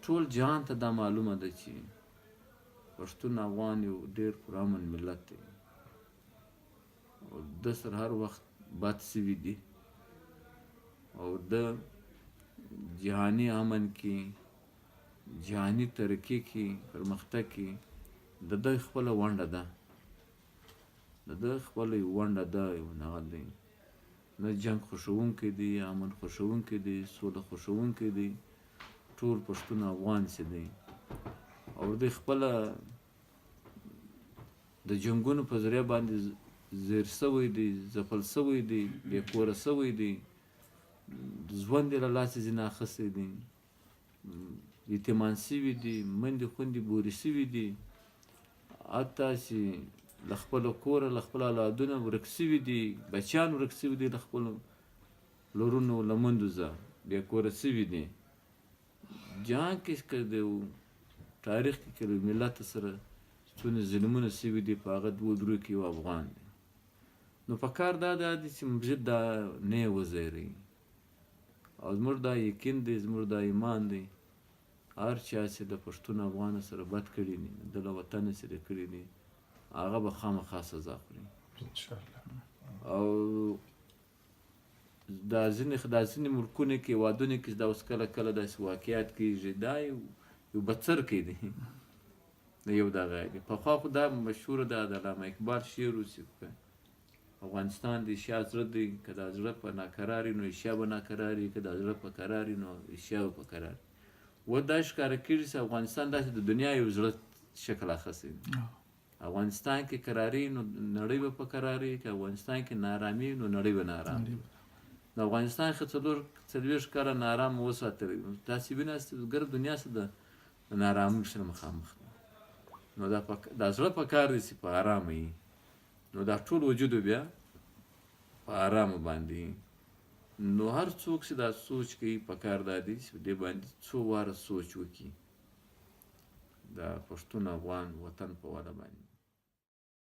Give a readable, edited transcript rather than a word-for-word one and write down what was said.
ټول جهان ته دا معلومه ده چې پښتون افغان یو ډیر پرامن ملت دی او د سره هر وخت بد سوي دي او د جهاني امن کې، جهاني ترقي کې، پرمختګ کې د ده خپله ونډه ده، د ده خپله یو ونډه ده، یو نغل دی. نه جنګ خوښوونکی دی، امن خوښوونکی دی، سوله خوښوونکی دی، ټول پښتون افغان چې دی او دی خپله د جنګونو په ذریعه باندې زیر شوی دی، ځپل شوی دی، بې کوره شوی دی، ژوند یې له لاسه ځینې اخیستی دی، یتیمان شوي دي، مندې خوندې بورې شوي دي، حتی چې له خپله کوره له خپلو اولادونه ورک شوي دي، بچیان ورک شوي دي له خپلو لورونو له مندو ځه بې کوره شوي دي. جهان کې که د تاریخ کې که ملت سره څونه ظلمونه شوي دي، په هغه دوو درو کې یو افغان دی. نو په کار دا ده چې مسجد دا نه وزیروي او زموږ دا یقین دی، زموږ دا ایمان دی، هر چا چې د پښتون افغان سره بد کړي دي، د له وطنه سره کړي دي، هغه به خامخا سزا خوري انشاءالله. او دا ځینې ملکونو کې، هېوادونو کې دا اوس کله کله داسې واقعیات کېږي، دا یو بڅرکی دی، یو دغه دی. پخوا خو دا مشهوره ده، د علامه اقبال شعر و چې افغانستان د ایشیا زړه دی، که دا زړه په ناکراري نو ایشیا به ناکراري، که دا زړه په کراري نو ایشیا به په کراري. و دا ښکاره کېږي چې افغانستان داسې د دنیا یو زړه شکل اخیستی دی. افغانستان کې کراري نو نړۍ به په کراري، که افغانستان کې ناارامي نو نړۍ به ناارامه. د افغانستان ښه 44 کاله ناارامه وساتلی، تاسې ویناست ګرد دنیا سره د ناارامۍ سره مخامخ ده. نو دا زړه په کار دی چې په ارامه وي، نو دا ټول وجود بیا په ارامه باندې. نو هر څوک چې دا سوچ کوي په کار دا دی چې دې باندې څو واره سوچ وکړي، دا پښتون افغان وطن په واله باندې.